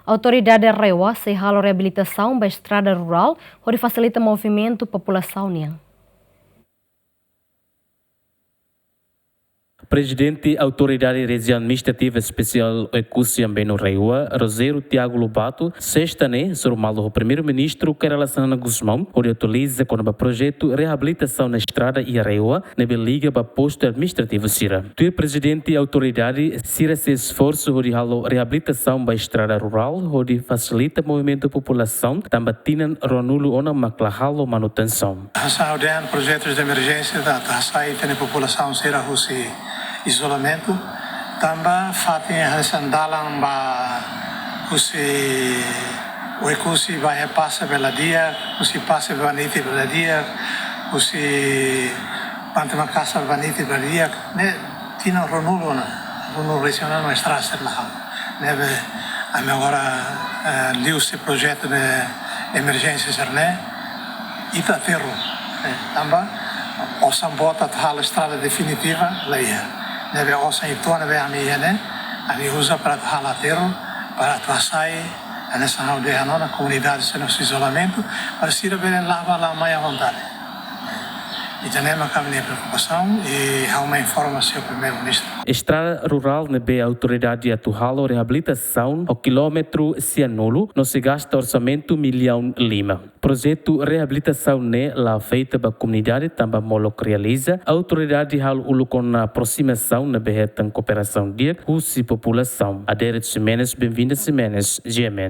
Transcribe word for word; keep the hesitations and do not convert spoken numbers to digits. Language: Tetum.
Autoridade RAEOA sei halo reabilitasaun ba estrada rurál hodi fasilita movimentu populasaun nian. Prezidente Autoridade Rejiaun Administrativa Espesiál Oekusi Ambenu RAEOA, Rogério Tiago Lobato, sesta ne'e hasoru malu ho Primeiru-Ministru Kay Rala Xanana Gusmão hodi atualiza kona-ba projetu reabilitasaun estrada iha RAEOA ne'ebé liga ba postu administrativu sira. Tuir Prezidente Autoridade, sira sei esforsu hodi halo reabilitasaun ba estrada rurál hodi fasilita movimentu populasaun, tanba tinan ruanulu ona mak la halo manutensaun. Hanesan ha'u dehan, projetus de emerjénsia atu hasai ita-nia populasaun sira husi izolamentu, tanba fatin hanesan dalan ba husi Oekusi ba iha Pase bele la di'ak, husi Pase ba Niti bele la di'ak, husi Pante Makasar ba Niti bele la di'ak, ne'e tinan ruanulu ona, ruanulu resin ona no estrada sira la halo. Ne'ebé ami agora, eh, liuhusi projetu de emerjénsia sira-ne'e, ita aterru, eh, tanba osan boot atu halo estrada definitiva la iha. Ne'ebé osan uitoan ne'ebé ami iha ne'e, ami uza para atu halo aterru, para atu hasai, hanesan ha'u dehan ona, komunidade sira husi izolamentu, para sira bele la'o bá la'o mai à vontade. Ida-ne'e mak ami-nia preokupasaun, i ha'u mai informa Señór Primeiru-Ministru. Estrada rurál ne'ebé autoridade atu halo reabilitasaun ho kilómetru sianulu no sei gasta orsamentu millaun lima. Projetu reabilitasaun ne'e la afeta ba komunidade tanba molok realiza, autoridade halo uluk ona aprosimasaun ne'ebé hetan kooperasaun di'ak husi populasaun. Adérito Ximenes, Benvinda Ximenes, GMN.